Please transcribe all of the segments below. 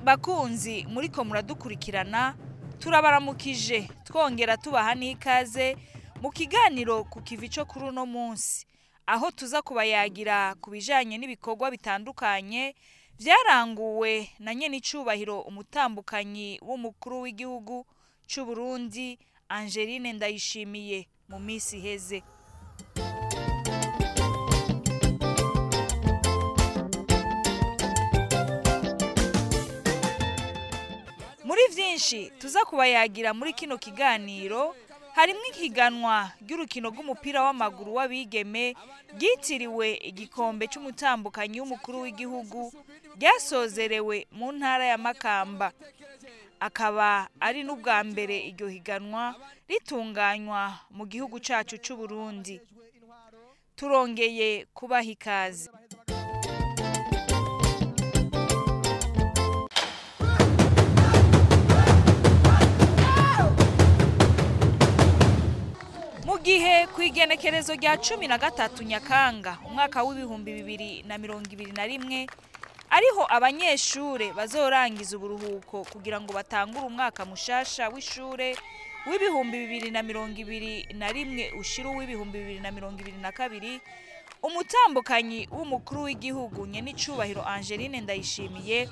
Bakunzi muriko muradukurikirana, turabaramukije twongera tubaha n'ikaze mu kiganiro ku kivi cyo kuri uno munsi, aho tuza kubayagira ku bijanye n'ibikorwa bitandukanye vyaranguwe na nyenicubahiro umutambukanyi w'umukuru w'igihugu c'u Burundi Angeline Ndayishimiye mu misi iheze. Muri vyinshi tuza kubayagira muri kino kiganiro harimwo ihiganwa ry'urukino rw'umupira w'amaguru w'abigeme ryitiriwe igikombe c'umutambukanyi w'umukuru w'igihugu ryasozerewe mu ntara ya Makamba. Akaba ari n'ubwa mbere iryo higanwa ritunganywa mu gihugu cacu c'u Burundi. Turongeye kubaha ikaze. Mu gihe kw'igenekerezo rya 13 Nyakanga umwaka w'2021 ariho abanyeshure bazorangiza uburuhuko kugira ngo batangure umwaka mushasha w'ishure w'2021 ushira w'2022, umutambukanyi w'umukuru w'igihugu nyenicubahiro Angeline Ndayishimiye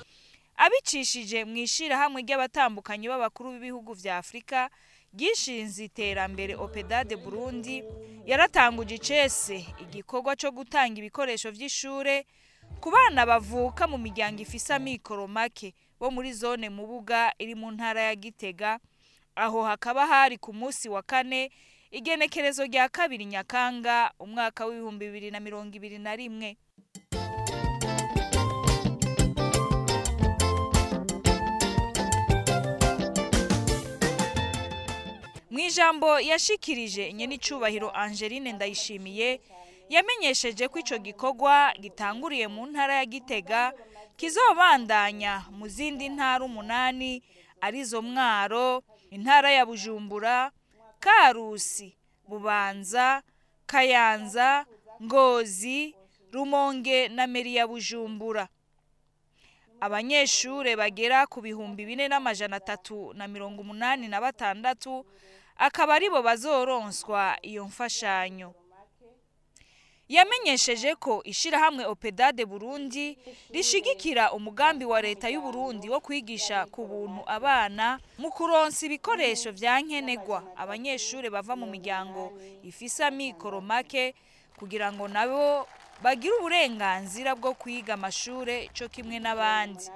abicishije mw'ishirahamwe ry'abatambukanyi b'abakuru b'ibihugu vya Afrika ryishinze iterambere OPEDAD Burundi yaratanguje icese igikorwa co gutanga ibikoresho vy'ishure ku bana bavuka mu miryango ifise amikoro make bo muri zone Mubuga iri mu ntara ya Gitega. Aho hakaba hari ku munsi wa kane igenekerezo rya 2 Nyakanga umwaka w'2021. Mwijambo yashikirije nyenicubahiro Angeline Ndayishimiye yamenyesheje ko ico gikorwa gitanguriye mu ntara ya Gitega kizobandanya mu zindi ntara 8 arizo Mwaro, intara ya Bujumbura, Karusi, Bubanza, Kayanza, Ngozi, Rumonge na Meri ya Bujumbura. Abanyeshure bagera ku 4386 akaba aribo bazoronswa iyo mfashanyo. Yamenyesheje ko ishirahamwe OPEDAD Burundi rishigikira umugambi wa leta y'u Burundi wo kwigisha ku buntu abana mu kuronsa ibikoresho vya nkenegwa abanyeshure bava mu miryango ifise amikoro make kugira ngo nabo bagire uburenganzira bwo kwiga amashure co kimwe n'abandi.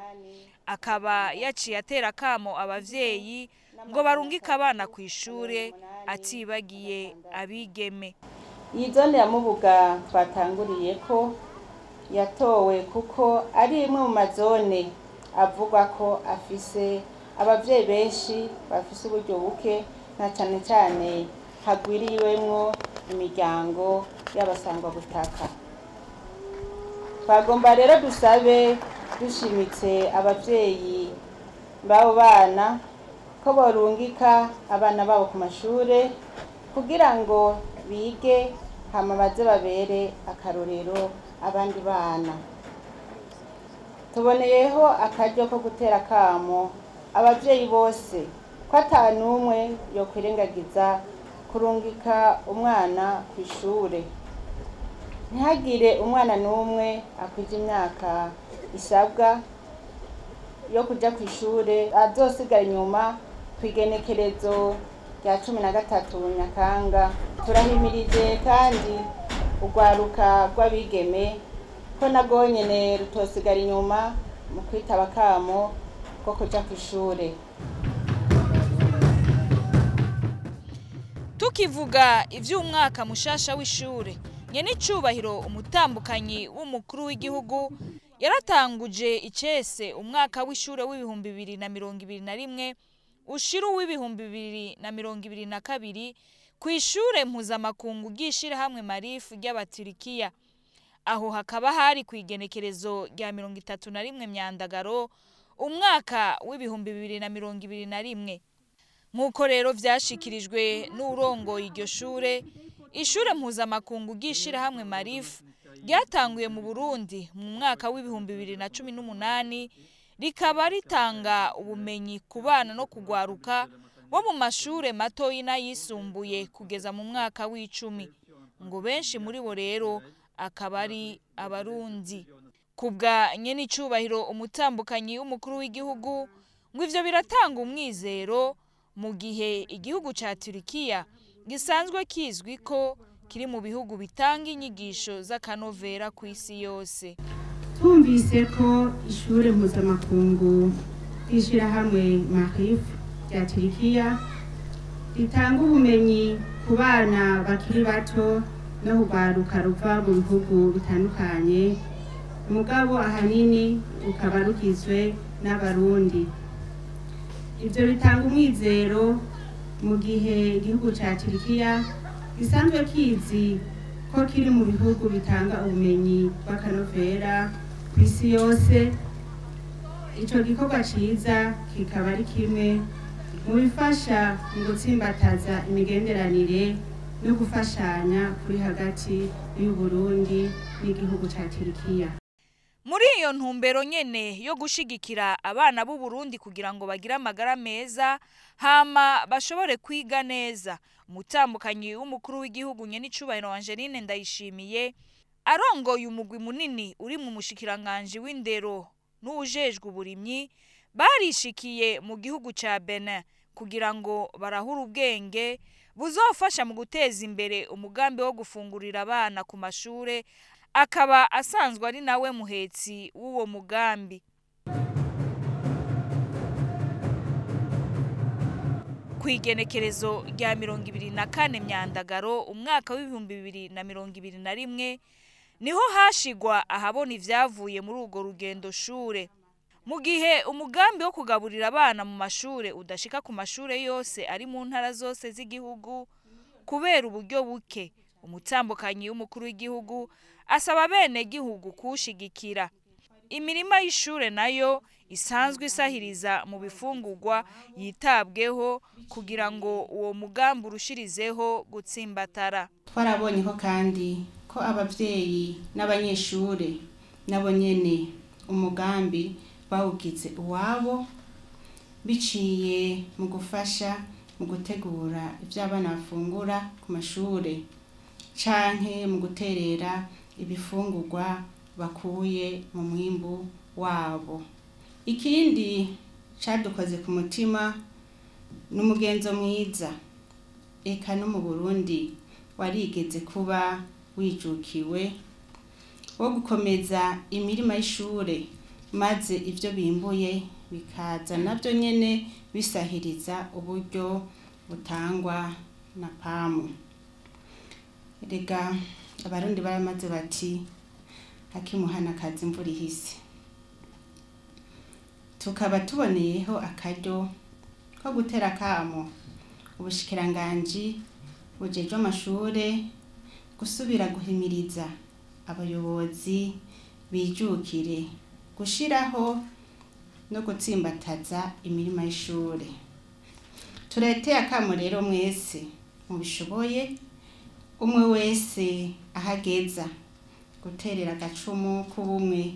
Akaba yaciye atera kamo abavyeyi ngo barungike abana ku ishure atibagiye abigeme. Iyi zone ya Mubuga twatanguriye ko yatowe kuko ari imwe mu mazone avugwa ko afise abavyeyi benshi bafise uburyo buke, na cane cane hagwiriwemwo imiryango y'abasangwa butaka. Twagomba rero dusabe dushimitse abavyeyi b'abo bana ko borungika abana babo ku mashure kugira ngo bige hama baze babere akarorero abandi bana. Tuboneyeho akaryo ko gutera kamo abavyeyi bose ko ata n'umwe yokwirengagiza kurungika umwana ku ishure. Ntihagire umwana n'umwe akwije imyaka isabwa yo kuja ku ishure azosigara inyuma kw'igenekerezo rya 13 Nyakanga. Turahimirije kandi urwaruka rw'abigeme ko nabwo nyene rutosigara inyuma mu kwitaba kamo ko kuja ku ishure. Tukivuga ivy'umwaka mushasha w'ishure, nyenicubahiro umutambukanyi w'umukuru w'igihugu yaratanguje icese umwaka w'ishure w'2021 ushira w'2022 kw'ishure mpuzamakungu ry'ishirahamwe Marifu ry'Abaturikiya. Aho hakaba hari kw'igenekerezo rya 31 Myandagaro umwaka w'2021. Nk'uko rero vyashikirijwe n'urongoye iryo shure, ishure mpuzamakungu ry'ishirahamwe Marifu ryatanguye mu Burundi mu mwaka w'2018 rikaba ritanga ubumenyi ku bana no kugwaruka bo mu mashure matoyi n'ayisumbuye kugeza mu mwaka w'icumi. Ngo benshi muri bo rero akaba ari Abarundi. Kubwa nyenicubahiro umutambukanyi w'umukuru w'igihugu, ngo ivyo biratanga umwizero mu gihe igihugu ca Turikiya gisanzwe kizwi ko kiri mu bihugu bitanga inyigisho z'akanovera ku isi yose. Twumvise ko ishure mpuzamakungu ry'ishirahamwe Maarif rya Turikiya ritanga ubumenyi ku bana bakiri bato no kugwaruka ruva mu bihugu bitandukanye, mugabo ahanini rukaba rugizwe n'Abarundi. Ivyo bitanga umwizero mu gihe igihugu ca Turikiya gisanzwe kizi ko kiri mu bihugu bitanga ubumenyi bw'akanovera ku isi yose. Ico gikorwa ciza kikaba ari kimwe mu bifasha mu gutsimbataza imigenderanire no gufashanya kuri hagati y'u Burundi n'igihugu ca Turikiya. Muri iyo ntumbero nyene yo gushigikira abana b'u Burundi kugira ngo bagire amagara meza hama bashobore kwiga neza, umutambukanyi w'umukuru w'igihugu nyenicubahiro Angeline Ndayishimiye arongoye umugwi munini uri mu mushikiranganji w'indero n'uwujejwe uburimyi, barishikiye mu gihugu ca Benin kugira ngo barahure ubwenge buzofasha mu guteza imbere umugambi wo gufungurira abana ku mashure, akaba asanzwe ari nawe muhetsi w'uwo mugambi. Kw'igenekerezo rya 24 Myandagaro umwaka w'2021 niho hashigwa ahabona ivyavuye muri urwo rugendo shure. Mu gihe umugambi wo kugaburira abana mu mashure udashika ku mashure yose ari mu ntara zose z'igihugu kubera uburyo buke, umutambukanyi w'umukuru w'igihugu asaba bene gihugu kuwushigikira. Imirima y'ishure nayo isanzwe isahiriza mu bifungurwa yitabweho kugira ngo uwo mugambi urushirizeho gutsimbatara. Twarabonye ko kandi ko abavyeyi n'abanyeshure nabo nyene umugambi bawugize uwabo biciye mu gufasha mu gutegura ivyo abana bafungura ku mashure canke mu guterera ibifungurwa bakuye mu mwimbu wabo. Ikindi cadukoze ku mutima n'umugenzo mwiza eka no mu Burundi warigeze kuba wijukiwe wo gukomeza imirima y'ishure, maze ivyo bimbuye bikaza navyo nyene bisahiriza uburyo butangwa na PAMU. Erega Abarundi baramaze bati akimuhana kazi imvura ihise. Tukaba tuboneyeho akaryo ko gutera akamo ubushikiranganji bujejwe amashure gusubira guhimiriza abayobozi bijukire gushiraho no gutsimbataza imirima y'ishure. Tureteye akamo rero mwese mubishoboye, umwe wese ahageza guterera agacumu k'ubumwe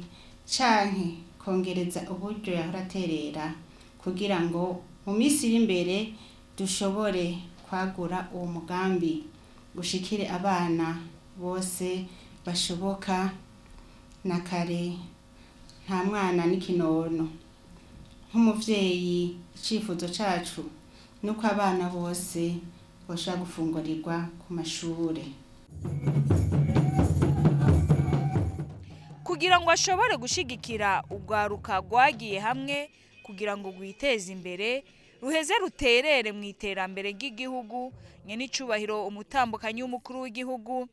canke kongereza uburyo yahora aterera kugira ngo mu minsi iri imbere dushobore kwagura uwo mugambi gushikire abana bose bashoboka. Na kare nta mwana n'ikinono. Nk'umuvyeyi icifuzo cacu nuko abana bose boshobora gufungurirwa ku mashure. Kugira ngo ashobore gushigikira urwaruka rwagiye hamwe kugira ngo rwiteze imbere ruheze ruterere mu iterambere ry'igihugu, nyenicubahiro umutambukanyi w'umukuru w'igihugu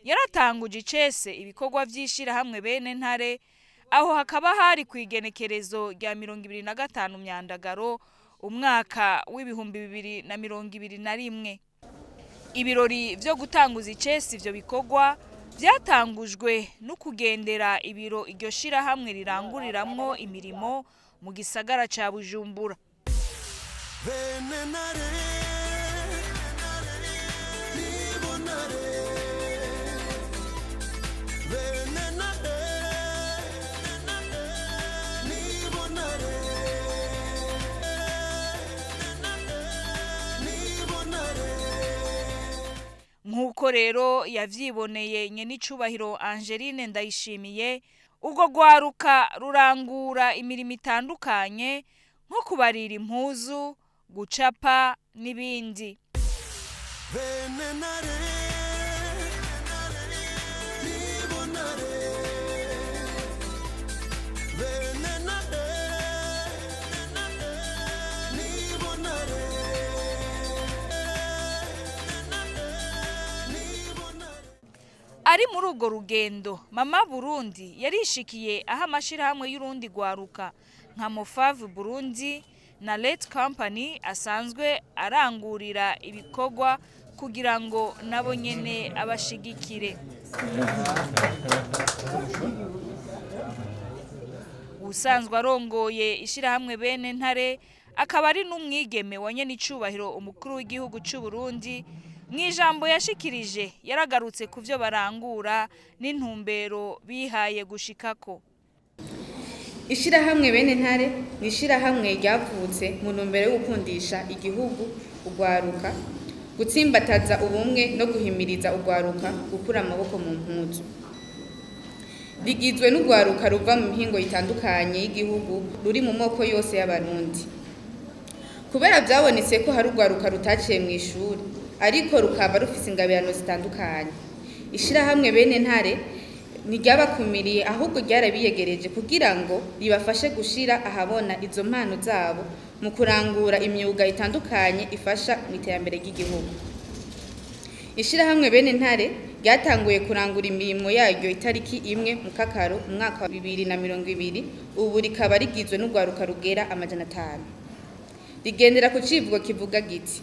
yaratanguje icese ibikorwa vy'ishirahamwe bene ntare, aho hakaba hari kw'igenekerezo rya 25 Myandagaro umwaka w'2021. Ibirori vyo gutanguza icese ivyo bikorwa vyatangujwe no kugendera ibiro iryo shirahamwe riranguriramwo imirimo mu gisagara ca Bujumbura. Nk'uko rero yavyiboneye nyenicubahiro Angeline Ndayishimiye, urwo rwaruka rurangura imirimo itandukanye nko kubarira impuzu, gucapa n'ibindi. Ari muri urwo rugendo, Mama Burundi yarishikiye aho amashirahamwe y'urundi rwaruka nka Mofav Burundi na Let Company asanzwe arangurira ibikorwa kugira ngo nabo nyene abashigikire. Usanzwe arongoye ishirahamwe Bene Ntare akaba ari n'umwigeme wa nyenicubahiro umukuru w'igihugu c'u Burundi, mw'ijambo yashikirije yaragarutse ku vyo barangura n'intumbero bihaye gushikako. Ishirahamwe Bene Ntare ni ishirahamwe ryavutse mu ntumbero yo gukundisha igihugu urwaruka, gutsimbataza ubumwe no guhimiriza urwaruka gukura amaboko mu mpuzu. Rigizwe n'urwaruka ruva mu mihingo itandukanye y'igihugu ruri mu moko yose y'Abarundi. Kubera vyabonetse ko hari urwaruka rutaciye mw'ishuri ariko rukaba rufise ingabirano zitandukanye, ishirahamwe Bene Ntare ntiryabakumiriye ahubwo ryarabiyegereje kugira ngo ribafashe gushira ahabona izo mpano zabo mu kurangura imyuga itandukanye ifasha mu iterambere ry'igihugu. Ishirahamwe Bene Ntare ryatanguye kurangura imirimo yaryo itariki 1 Mukakaro mu mwaka wa 2020, ubu rikaba rigizwe n'urwaruka rugera 500. Rigendera ku civugo kivuga giti: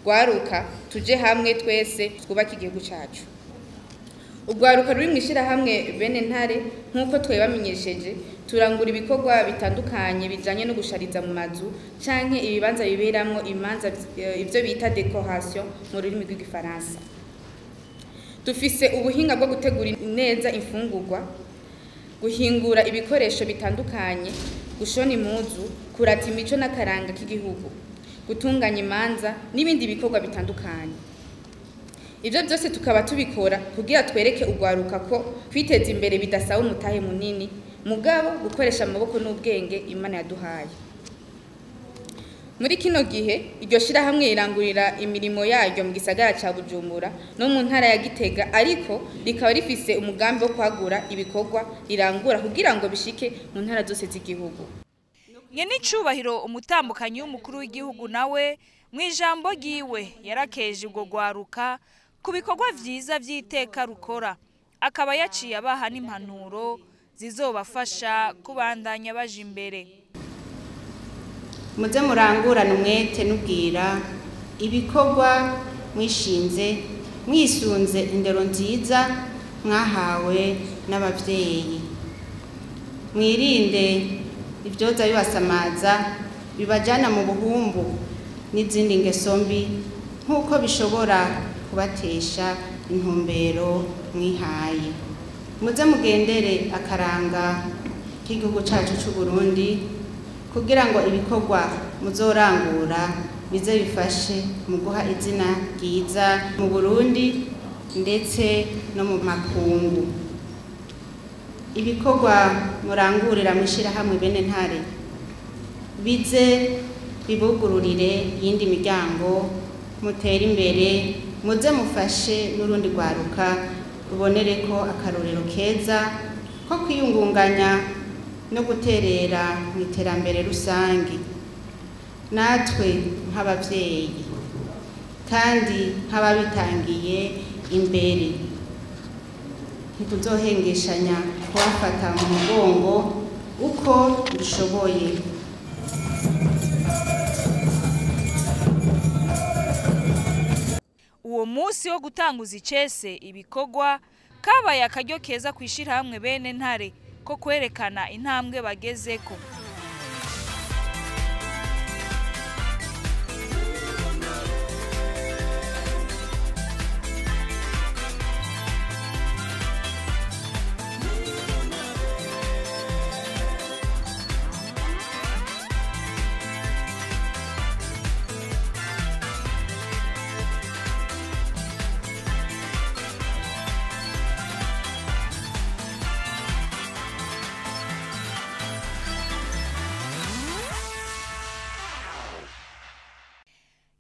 rwaruka tuje hamwe twese twubake igihugu cacu. Urwaruka ruri mw'ishirahamwe Bene Ntare nk'uko twebamenyesheje, turangura ibikorwa bitandukanye bijanye no gushariza mu mazu canke ibibanza biberamwo imanza, ivyo bita decoration mu rurimi rw'igifaransa. Dufise ubuhinga bwo gutegura neza imfungurwa, guhingura ibikoresho bitandukanye, gushona impuzu, kurata imico n'akaranga k'igihugu, gutunganya imanza n'ibindi bikorwa bitandukanye. Ivyo byose tukaba tubikora kugira twereke urwaruka ko kwiteza imbere bidasaba umutahe munini, mugabo gukoresha amaboko n'ubwenge Imana yaduhaye. Muri kino gihe iryo shirahamwe rirangurira imirimo yaryo mu gisagara ca Bujumbura no mu ntara ya Gitega, ariko rikaba rifise umugambi wo kwagura ibikorwa rirangura kugira ngo bishike mu ntara zose z'igihugu. Nyenicubahiro umutambukanyi w'umukuru w'igihugu nawe mw'ijambo ryiwe yarakeje urwo rwaruka ku bikorwa vyiza vy'iteka rukora, akaba yaciye abaha n'impanuro zizobafasha kubandanya baja imbere. Muze murangurane umwete n'ubwira ibikorwa mwishinze mwisunze indero nziza mwahawe n'abavyeyi. Mwirinde ivyoza bibasamaza bibajana mu buhumbu n'izindi ngeso mbi nk'uko bishobora kubatesha intumbero mwihaye. Muze mugendere akaranga k'igihugu cacu c'u Burundi kugira ngo ibikorwa muzorangura bize bifashe mu guha izina ryiza mu Burundi ndetse no mu makungu. Ibikorwa murangurira mw'ishirahamwe Bene Ntare bize bibugururire yindi miryango, mutere imbere, muze mufashe n'urundi rwaruka rubonereko akarorero keza ko kwiyungunganya no guterera mu iterambere rusangi. Natwe nk'abavyeyi kandi nk'ababitangiye imbere ntituzohengeshanya kubafata mu mugongo uko dushoboye. Uwo munsi wo gutanguza icese ibikorwa kabaye akaryo keza kw'ishirahamwe Bene Ntare ko kwerekana intambwe bagezeko.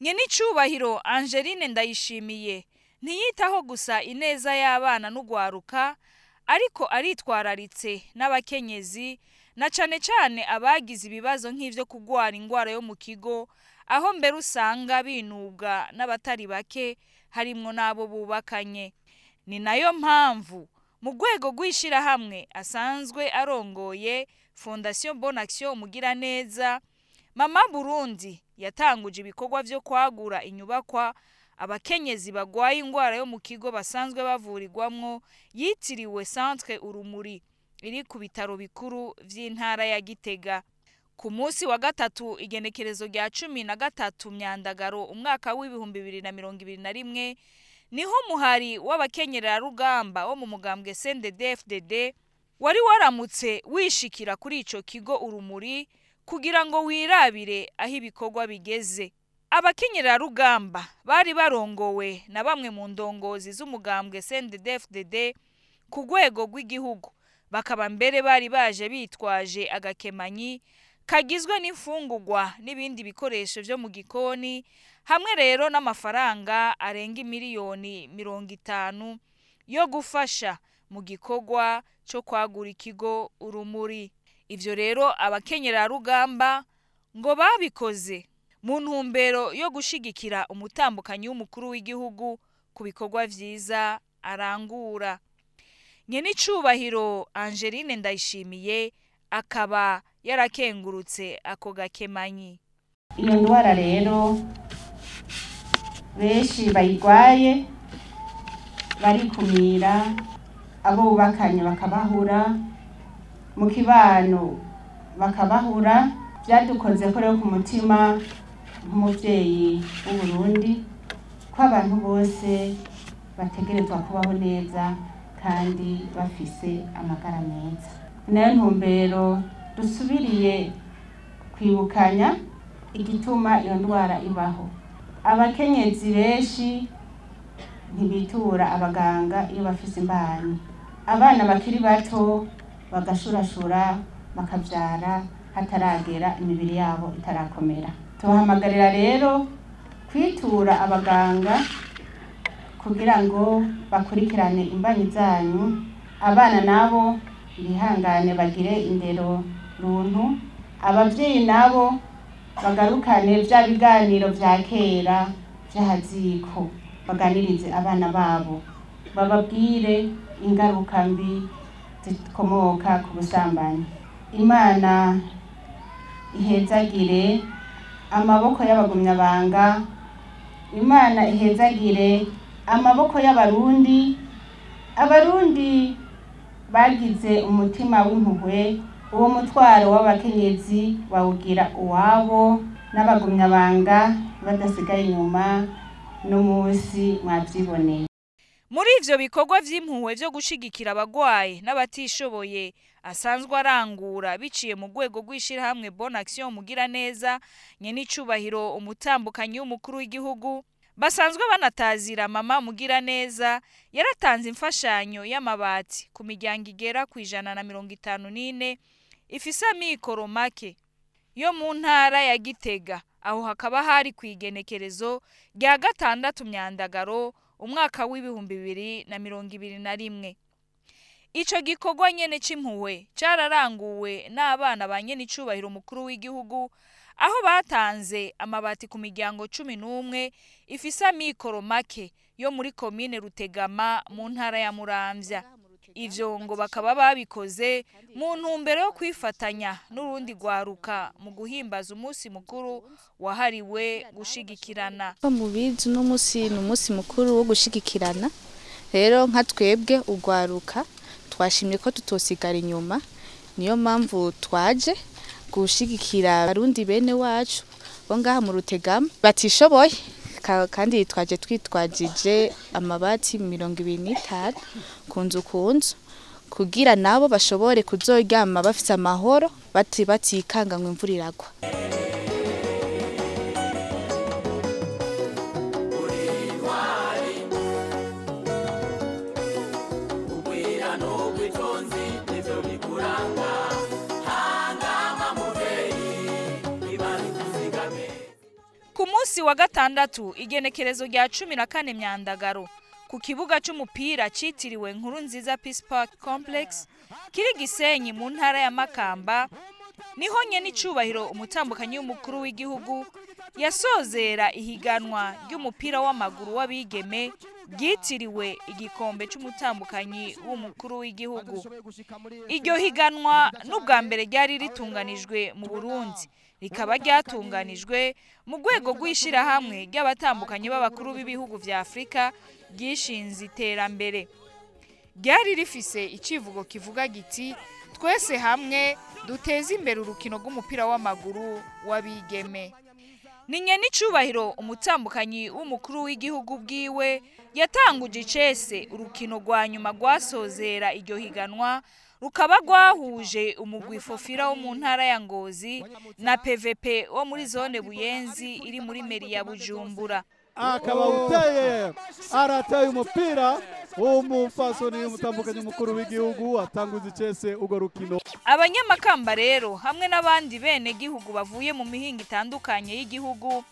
Nyenicubahiro Angeline Ndayishimiye ntiyitaho gusa ineza y'abana n'ugwaruka, ariko aritwararitse n'abakenyezi, na cane cane abagize ibibazo nk'ivyo kugwara ingwara yo mu kigo, aho mbere usanga binubwa n'abatari bake harimwo n'abo bubakanye. Ni nayo mpamvu mu rwego rw'ishirahamwe asanzwe arongoye Fondation Bonne Action Umugiraneza, Mama Burundi yatanguje ibikorwa vyo kwagura inyubakwa abakenyezi bagwaye ingwara yo mu kigo basanzwe bavurirwamwo, yitiriwe Centre Urumuri iri ku bitaro bikuru vy'intara ya Gitega. Ku munsi wa gatatu igenekerezo rya 13 Myandagaro umwaka w'2021, niho muhari w'abakenyerarugamba wo mu mugambwe CNDD-FDD wari waramutse wishikira kuri ico kigo Urumuri kugira ngo wirabire aho ibikorwa bigeze. Abakenyerarugamba bari barongowe na bamwe mu ndongozi z'umugambwe CNDD-FDD ku rwego rw'igihugu, bakaba mbere bari baje bitwaje agakemanyi kagizwe n'imfungurwa n'ibindi bikoresho vyo mu gikoni, hamwe rero n'amafaranga arenga miliyoni 50 yo gufasha mu gikorwa co kwagura ikigo Urumuri. Ivyo rero abakenyerarugamba ngo babikoze mu ntumbero yo gushigikira umutambukanyi w'umukuru w'igihugu ku bikorwa vyiza arangura. Nyenicubahiro Angeline Ndayishimiye akaba yarakengurutse ako gakemanyi. Iyo ndwara rero benshi bayigwaye barikumira, abo bubakanye bakabahura, mu kibano bakabahura. Vyadukoze ko rero ku mutima nk'umuvyeyi w'Uburundi ko abantu bose bategerezwa kubaho neza kandi bafise amagara meza. Nayo ntumbero dusubiriye kwibukanya igituma iyo ndwara ibaho. Abakenyezi benshi ntibitura abaganga iyo bafise imbanyi, abana bakiri bato bagashurashura bakavyara hataragera, imibiri yabo itarakomera. Tubahamagarira rero kwitura abaganga kugira ngo bakurikirane imbanyi zanyu, abana nabo bihangane bagire indero runtu, abavyeyi nabo bagarukane vya biganiro vya kera vy'ahaziko, baganirize abana babo, bababwire ingaruka mbi zikomoka ku busambanyi. Imana ihezagire amaboko y'abagumyabanga, Imana ihezagire amaboko y'abarundi. Abarundi bagize umutima w'impuhwe, uwo mutwaro w'abakenyezi bawugira uwabo, n'abagumyabanga badasigaye inyuma n'umunsi mwavyiboneye. Muri ivyo bikorwa vy'impuhwe vyo gushigikira abagwaye n'abatishoboye asanzwe arangura biciye mu rwego rw'ishirahamwe Bonne Action Umugiraneza, Nyenicubahiro umutambukanyi w'umukuru w'igihugu basanzwe banatazira Mama Mugiraneza, yaratanze imfashanyo y'amabati ku miryango igera ku 154 ifise amikoro make yo mu ntara ya Gitega. Aho hakaba hari kw'igenekerezo rya 6 Myandagaro umwaka w'2021. Ico gikorwa nyene c'impuhwe cararanguwe n'abana ba Nyenicubahiro umukuru w'igihugu, aho batanze amabati ku miryango 11 ifise amikoro make yo muri komine Rutegama mu ntara ya Muramvya. Ivyo ngo bakaba babikoze mu ntumbero yo kwifatanya n'urundi rwaruka mu guhimbaza umunsi mukuru wahariwe gushigikirana. Mubizi uno munsi ni umunsi mukuru wo gushigikirana, rero nka twebwe urwaruka twashimye ko tutosigara inyuma, niyo mpamvu twaje gushigikira abarundi bene wacu bo ngaha mu Rutegama batishoboye, kandi twaje twitwajije amabati 25 ku nzu ku nzu kugira nabo bashobore kuzoryama bafise amahoro batikanga ngo imvura iragwa. Ku munsi Munsi wa gatandatu, igenekerezo rya 14 Myandagaro, ku kibuga c'umupira citiriwe Nkuru Nziza Peace Park Complex kiri Gisenyi mu ntara ya Makamba, niho nyene icubahiro umutambukanyi w'umukuru w'igihugu yasozera ihiganwa ry'umupira w'amaguru w'abigeme ryitiriwe igikombe c'umutambukanyi w'umukuru w'igihugu. Iryo higanwa n'ubwa mbere ryari ritunganijwe mu Burundi, rikaba ryatunganijwe mu rwego rw'ishirahamwe ry'abatambukanyi b'abakuru b'ibihugu vya Afrika ryishinze iterambere. Ryari rifise icivugo kivuga giti: "Twese hamwe duteze imbere urukino rw'umupira w'amaguru w'abigeme." Ni nyene icubahiro umutambukanyi w'umukuru w'igihugu bwiwe yatanguje icese urukino rwa nyuma rwasozera iryo higanwa, rukaba rwahuje umugwi Fofira wo mu ntara ya Ngozi na PVP wo muri zone Buyenzi iri muri meri ya Bujumbura. Akaba uteye, arateye umupira umupfasoni umutambukanyi umukuru w'igihugu atanguza icese urwo rukino. Abanyamakamba rero hamwe n'abandi bene gihugu bavuye mu mihingo itandukanye y'igihugu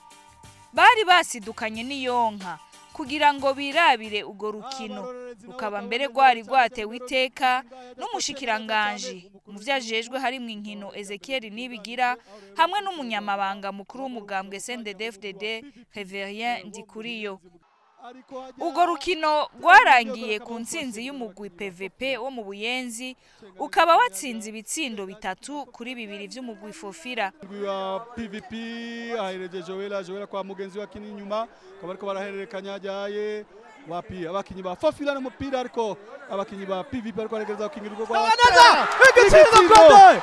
bari basidukanye n'iyonka kugira ngo birabire urwo rukino, rukaba mbere rwari rwatewe iteka n'umushikiranganji mu vyajejwe harimwo inkino Ezekiel Nibigira hamwe n'umunyamabanga mukuru w'umugambwe CNDD-FDD Reverien Ndikuriyo. Urwo rukino rwarangiye ku ntsinzi y'umugwi PVP wo mu Buyenzi, ukaba watsinze ibitsindo 3-2 vy'umugwi Fofira. Umugwi wa PVP ahereje Joela, Joela kwa mugenzi wa kini inyuma, akaba ariko barahererekanya ajyaye wapi abakinyi ba Fofira n'umupira, ariko abakinyi ba PVP ariko baregereza gukingira urugo rwa Igitsindo Claude!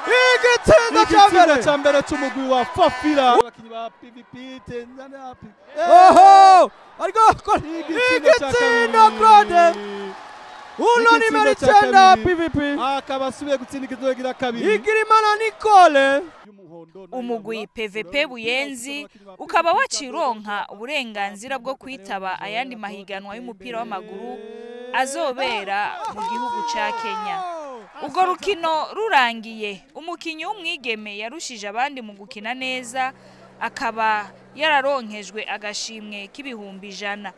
Igitsindo cya mbere! Igitsindo cya mbere c'umugwi wa Fofira. Abakinyi ba PVP tenzana. Oho! Ariko igitsindo Claude! Uno nimero 9 PVP. Akaba asubiye gutsinda igitsindo gira kabiri. Igirimana Nicole. Umugwi PVP Buyenzi ukaba wacironka uburenganzira bwo kwitaba ayandi mahiganwa y'umupira w'amaguru azobera mu gihugu ca Kenya. Urwo rukino rurangiye, umukinyi w'umwigeme yarushije abandi mu gukina neza akaba yararonkejwe agashimwe k'100,000.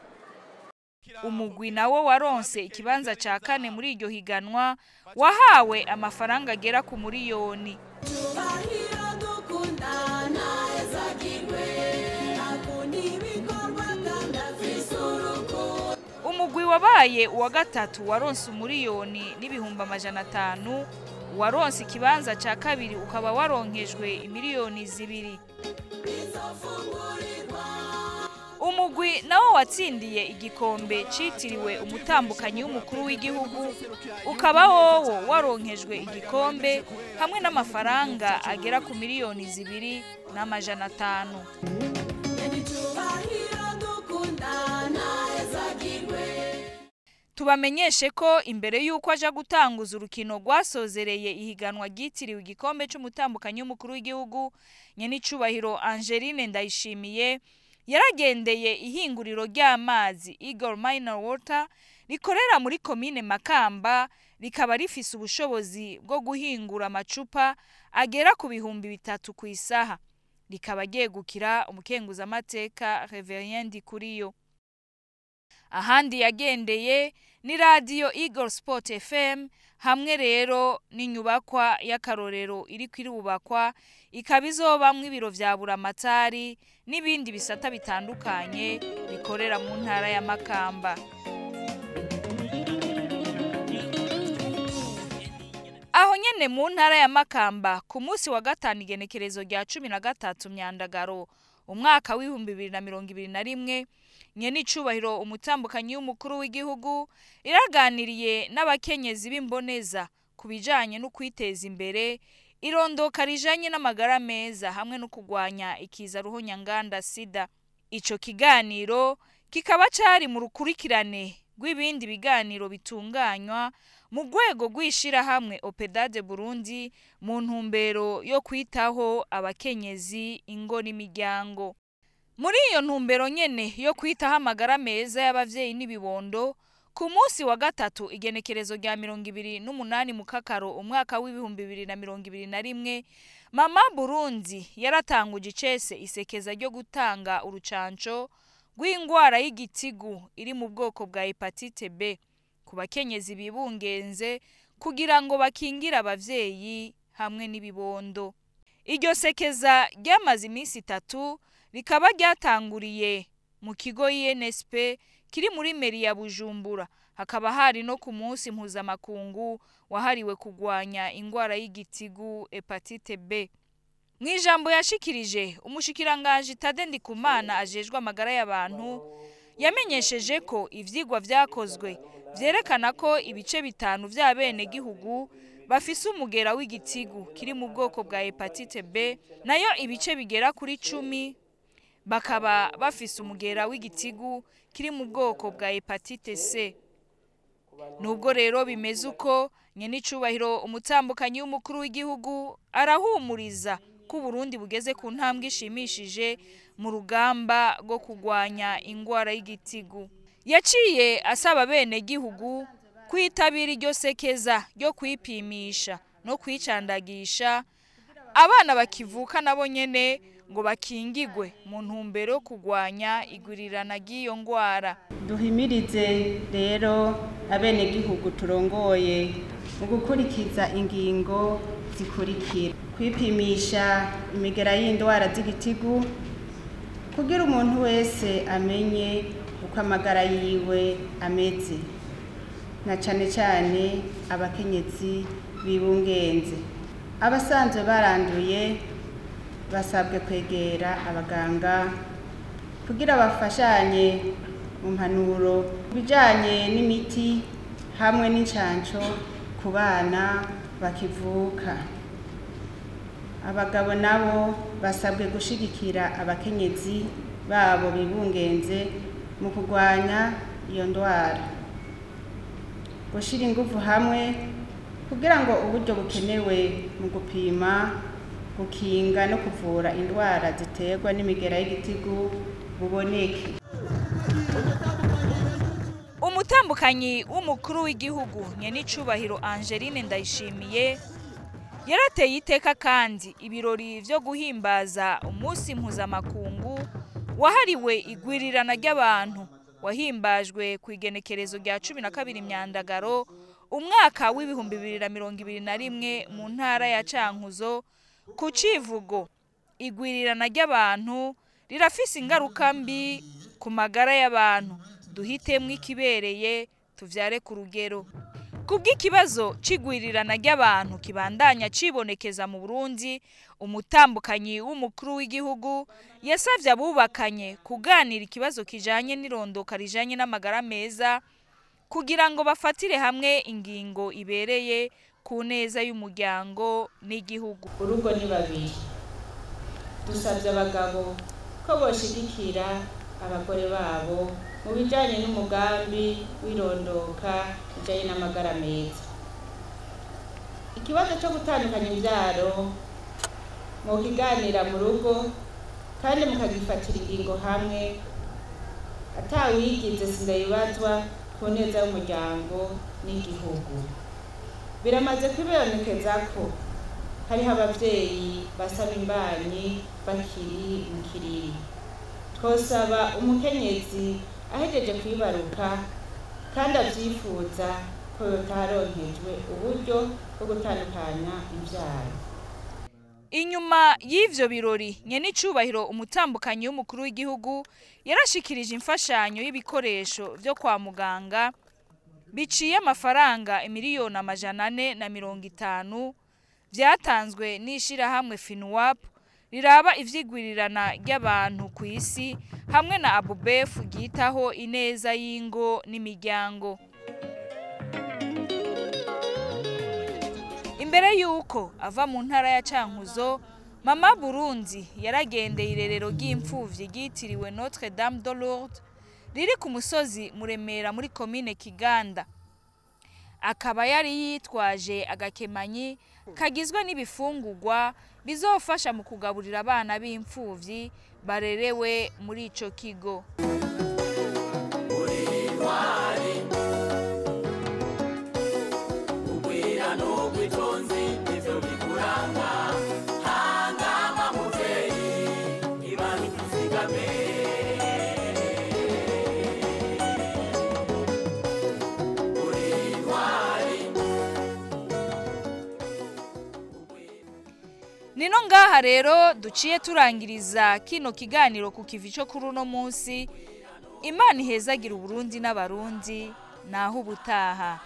Umugwi nawo waronse ikibanza ca kane muri iryo higanwa wahawe amafaranga agera ku 1,000,000. Umugwi wabaye uwa gatatu waronse 1,500,000, waronse ikibanza ca kabiri ukaba waronkejwe 2,000,000. Umugwi nawo watsindiye igikombe citiriwe umutambukanyi w'umukuru w'igihugu ukaba wowo waronkejwe igikombe hamwe n'amafaranga agera ku 2,500,000. Tubamenyeshe ko imbere y'uko aja gutanguza urukino rwasozereye ihiganwa ryitiriwe igikombe c'umutambukanyi w'umukuru w'igihugu, nyenicubahiro Angeline Ndayishimiye yaragendeye ihinguriro ry'amazi Eagle Mineral Water rikorera muri komine Makamba, rikaba rifise ubushobozi bwo guhingura amacupa agera ku 3,000 ku isaha, rikaba ryegukira umukenguzamateka Reverien Ndikuriyo. Ahandi yagendeye ni radio Eagle Sport FM hamwe rero n'inyubakwa y'akarorero iri kwirubakwa, ikaba izobamwo ibiro vya Buramatari n'ibindi bisata bitandukanye bikorera mu ntara ya Makamba. Aho nyene mu ntara ya Makamba ku munsi wa gatanu igenekerezo rya 13 Myandagaro umwaka w'ibihumbi bibiri na mirongo ibiri na rimwe, nyene icubahiro umutambukanyi w'umukuru w'igihugu iraganiriye n'abakenyezi b'imboneza ku bijanye no kwiteza imbere, irondoka rijanye n'amagara meza hamwe no kugwanya ikiza ruhonyanganda sida. Ico kiganiro kikaba cari mu rukurikirane rw'ibindi biganiro bitunganywa mu rwego rw'ishirahamwe Opedade Burundi mu ntumbero yo kwitaho abakenyezi, ingo n'imiryango. Muri iyo ntumbero nyene yo kwitaho amagara meza y'abavyeyi n'ibibondo, ku munsi wa gatatu igenekerezo rya 28 Mukakaro umwaka w'ibihumbi bibiri na mirongo ibiri na rimwe, Mama Burundi yaratanguje icese isekeza ryo gutanga urucanco rw'ingwara y'igitigu iri mu bwoko bwa hepatite B ku bakenyezi bibungenze kugira ngo bakingire abavyeyi hamwe n'ibibondo. Iryo sekeza ryamaze iminsi 3 rikaba ryatanguriye mu kigo INSP kiri muri meri ya Bujumbura, hakaba hari no ku munsi mpuzamakungu wahariwe kugwanya ingwara y'igitigu hepatite B. Mw'ijambo yashikirije, umushikiranganji Tade Ndikumana ajejwe amagara y'abantu yamenyesheje ko ivyigwa vyakozwe vyerekana ko ibice 5 vy'abenegihugu bafise umugera w'igitigu kiri mu bwoko bwa hepatite B, nayo ibice bigera kuri 10 bakaba bafise umugera w'igitigu kiri mu bwoko bwa hepatite C. Nubwo rero bimeze uko, nyenicubahiro umutambukanyi w'umukuru w'igihugu arahumuriza ko Burundi bugeze ku ntambwe ishimishije mu rugamba rwo kugwanya ingwara y'igitigu. Yaciye asaba bene gihugu kwitabira iryo sekeza ryo kwipimisha no kwicandagisha abana bakivuka nabo nyene ngo bakingigwe mu ntumbero yo kugwanya igurirana ry'iyo ngwara. Duhimirize rero abenegihugu turongoye mu gukurikiza ingingo zikurikira: kwipimisha imigera y'indwara z'igitigu kugira umuntu wese amenye uko amagara yiwe ameze, na cane cane abakenyezi bibungenze. Abasanzwe baranduye basabwe kwegera abaganga kugira bafashanye mu mpanuro bijanye n'imiti hamwe n'incanco ku bana bakivuka. Abagabo nabo basabwe gushigikira abakenyezi babo bibungenze mu kugwanya iyo ndwara, gushira ingufu hamwe kugira ngo uburyo bukenewe mu gupima, gukinga no kuvura indwara ziterwa n'imigera y'igitigu buboneke. Umutambukanyi w'umukuru w'igihugu nyenicubahiro Angeline Ndayishimiye yarateye iteka kandi ibirori vyo guhimbaza umunsi mpuzamakungu wahariwe igwirirana ry'abantu wahimbajwe ku igenekerezo rya 12 Myandagaro umwaka w'ibihumbi 2021 mu ntara ya Cankuzo ku civugo igwirirana ry'abantu rirafise ingaruka mbi ku magara y'abantu, duhitemwo ikibereye tuvyare ku rugero. Kubw'ikibazo c'igwirirana ry'abantu kibandanya cibonekeza mu Burundi, umutambukanyi w'umukuru w'igihugu yasavye abubakanye kuganira ikibazo kijanye n'irondoka rijanye n'amagara meza kugira ngo bafatire hamwe ingingo ibereye ku neza y'umuryango n'igihugu. Urugo ni babiri. Dusavye abagabo ko boshigikira abagore babo mu bijanye n'umugambi w'irondoka ijanye n'amagara meza. Ikibazo cyo gutandukanya imbyaro mukiganira mu rugo kandi mukagifatira ingingo hamwe, atawigize sindayibazwa ku neza y'umuryango n'igihugu. Biramaze kwibonekeza ko hariho abavyeyi basaba imbanyi bakiri mu kiriri. Twosaba umukenyezi ahejeje kwibaruka kandi avyifuza ko yotaronkejwe uburyo bwo gutandukanya imvyaro. Inyuma y'ivyo birori, nyenicubahiro umutambukanyi w'umukuru w'igihugu yarashikirije imfashanyo y'ibikoresho vyo kwa muganga biciye amafaranga 450,000,000 vyatanzwe n'ishirahamwe FINUAP riraba ivyigwirirana ry'abantu ku isi hamwe na ABUBEF ryitaho ineza y'ingo n'imiryango. Imbere yuko ava mu ntara ya Cankuzo, Mama Burundi yaragendeye irerero ry'imfuvyi ryitiriwe Notre Dame de Lourdes riri ku musozi Muremera muri komine Kiganda. Akaba yari yitwaje agakemanyi kagizwe n'ibifungurwa bizofasha mu kugaburira abana b'imfuvyi barerewe muri ico kigo. ngaha rero duciye turangiriza kino kiganiro ku kivi cyo kuri uno munsi. Imana ihezagira Uburundi n'Abarundi, naho ubutaha.